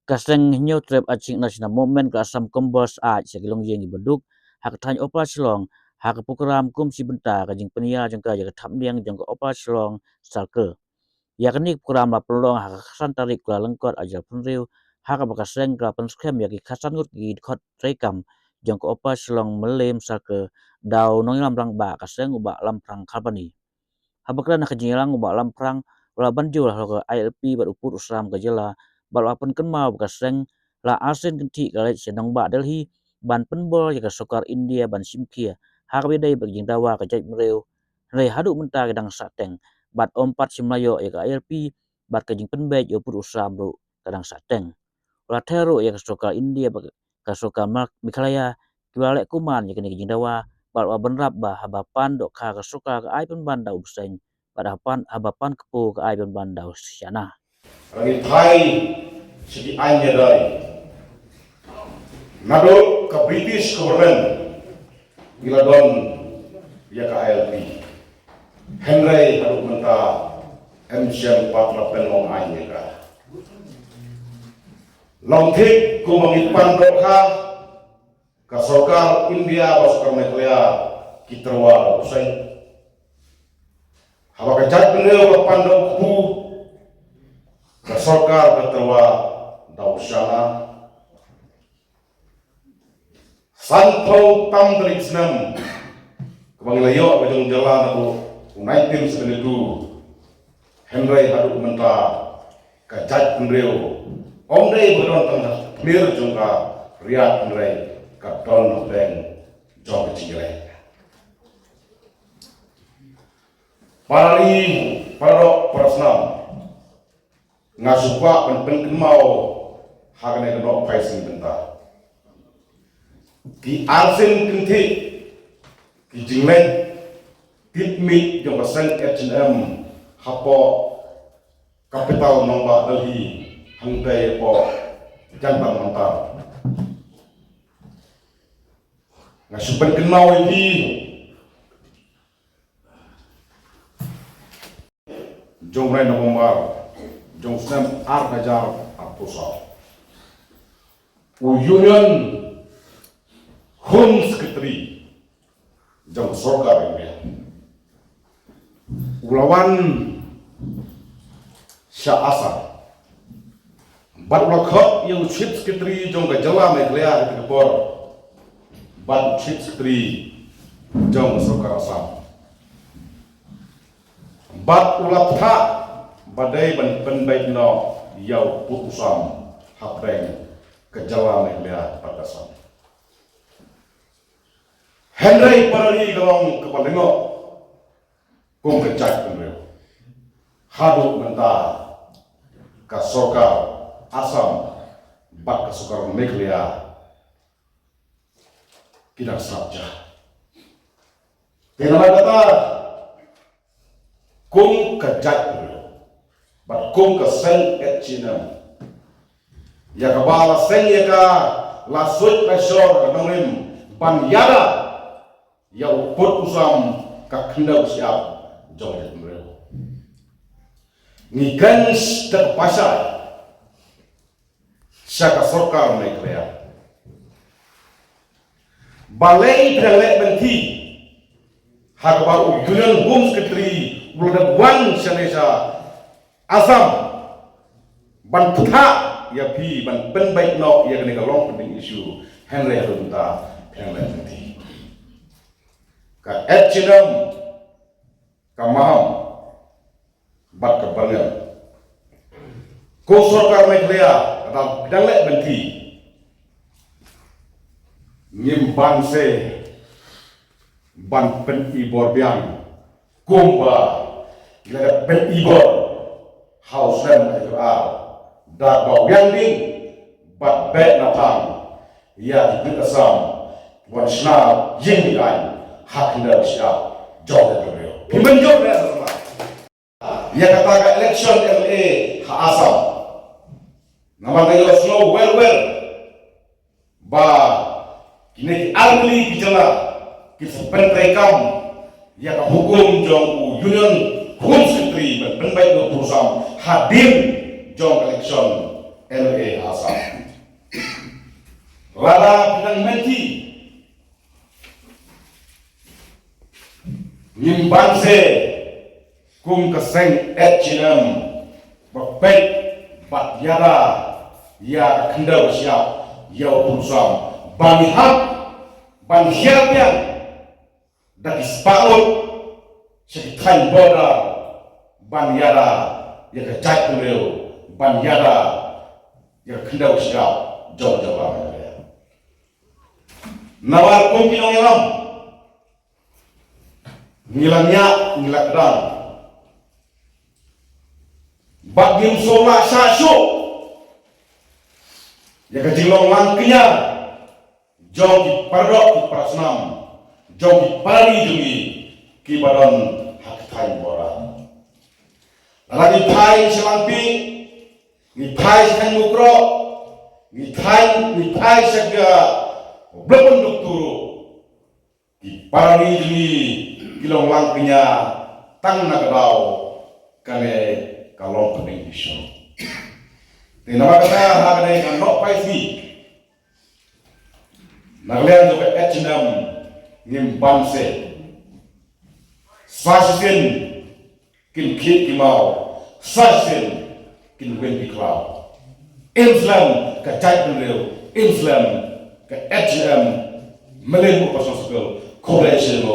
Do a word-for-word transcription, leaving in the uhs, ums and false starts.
Ka seng Hynñiewtrep Achieving National Movement ka Assam Combat Act sha ki longïing kiba duk ha ka thaiñ Upper Shillong, ha ka program kum shi bynta ka jingpynïar jong ka ïa ka thapniang jong ka Upper Shillong Circle. Ïa kane ka program la pynlong ha ka khatsan tarik Kyllalyngkot arhajar arphew hynriew, ha kaba ka seng ka la pynskhem ïa ki khatsan ngut ki dkhot treikam jong ka Upper Shillong Mylliem Circle da u nongïalam rangbah ka seng u Bah Lamphrang Kharbani. Haba kren ha ka jingïalang u Bah Lamphrang u la ban jur halor ka I L P bad u pud u sam ka jylla, bad u la pynkynmaw ba ka seng la arsien kynthih ka la leit sha nongbah Delhi ban pynbor ïa ka sorkar India ban shim khia ha kaba ïadei bad ka jingdawa ka jaitbynriew, hynrei haduh mynta ki dang sahteng, bad ym pat shym la ïoh ïa ka I L P bad ka jingpynbeit ïa u pud u sam ruh ka dang sahteng. U la ther ruh ïa ka sorkar India bad ka sorkar Mar-, Meghalaya kiba la leh kuman ïa kane ka jingdawa, bad u la bynrap ba haba pan dohkha ka sorkar ka ai pynban da u bseiñ, bad haba pan, haba pan kpu ka ai pynban da u shana. Rangi thai sha ki aiñ ïadei. Naduh ka British government ngi la don ïa ka I L P. Hynrei haduh mynta em shem pat la pynlong aiñ ïa ka. Long thik kumba ngi pan dohkha, ka sorkar India bad sorkar Meghalaya ki tyrwa da u bseiñ. Haba ka jaitbynriew ka pan da u kpu, ka sorkar ka tyrwa da u shana. Sanphew tam tylli ki snem kaba ngi la ïoh ka jong jylla naduh u nineteen seventy-two. Hynrei haduh mynta ka jaitbynriew ym dei ba don tang ha khmih jong ka riat, hynrei ka don hapdeng jong ka jingïaleh. Para ri, para doh, para snam, nga sngewbha ban pynkynmaw ha kane ka nohphai sngi mynta. Ki arsien kynthih ki jingleit tipmih jong ka seng H N M hapoh capital nongbah Delhi, hangtei hapoh Jantar Mantar. Nga shu pynkynmaw ïa phi, jong u bnai November jong u snem ar hajar arphew saw, u Union Home Secretary jong ka sorkar India u la wan sha Assam. Bad u la khot ïa u Chief Secretary jong ka jylla Meghalaya ha kata ka por bad u Chief Secretary jong ka sorkar Assam. Bad u la phah ba dei ban pynbeit noh ïa u pud u sam hapdeng ka jylla Meghalaya bad Assam. Hynrei para ri, ka long kaba lyngngoh kum ka jaitbynriew. Haduh mynta ka sorkar Assam bad ka sorkar Meghalaya ki dang sap ja. Te namar kata, kum ka jaitbynriew bad kum ka seng H N M, ïa kaba la seng ïa ka, la suid la shor ka nongrim ban ïada ïa u pud u sam, ka khyndew shyiap jong ka jaitbynriew. Ngi kren da ka bhasha sha ka sorkar Meghalaya. Balei phi dang leh lynti ha kaba u Union Home Secretary u la dep wan shane sha Assam ban phah ïa phi ban pynbeit noh ïa kane ka long pending issue, hynrei haduh mynta phi dang leh lynti. Ka H N M, ka Maham bad ka Byrngem. Ko sorkar Meghalaya, lada phi dang leh lynti, ngim banse ban pyni bor biang kumba ngi la dep pyni bor ha u snem ar hajar arphew ar, da kaba wiang ding bad beh na phang ïa ki briew Assam ban shna ïing ki aiñ ha khyndew shyiap jong ka jaitbynriew. Phi mynjur ne em? Ïa kata ka election M L A ha Assam, namar nga ïohsngew wer wer ba kine ki artylli ki jylla ki sa pyntreikam ïa ka hukum jong u Union Home Secretary ban pynbeit noh u pud u sam hadien jong ka election M L A ha Assam. Lada phi dang mynta ngim banse kum ka seng H A N M ba peit bad ïada ïa ka khyndew shyiap ïa u pud u sam, ban hap ban hiar biang da ki spah ngut sha ki thaiñ border ban ïada ïa ka jaitbynriew, ban ïada ïa ka khyndew shyiap jong ka jylla Meghalaya. Namar kum ki nongïalam ngi la ñiah, ngi la kdang bad ngim sngewlah shuh shuh ïa ka jinglong lang kñia jong ki paradoh, ki parasnam, jong ki parari jong ngi kiba don ha ki thaiñ border. Lada ngi phai sha Langpih, ngi phai sha Thaiñ Mukroh, ngi phai, ngi phai sha ka Blakbynruktu ruh, ki parari jong ngi ki long lang kñia tang na ka daw kane ka Longpynding Division. Te namar kata ha kane ka Nohpaishi, na ka liang jong ka H A N M ngim banse. Sa shisien kin khih ki maw, sa shisien kin weng ki khlaw. Im slem ka jaitbynriew, im slem ka H A N M, Mylliem Upasong Circle, khublei shibun.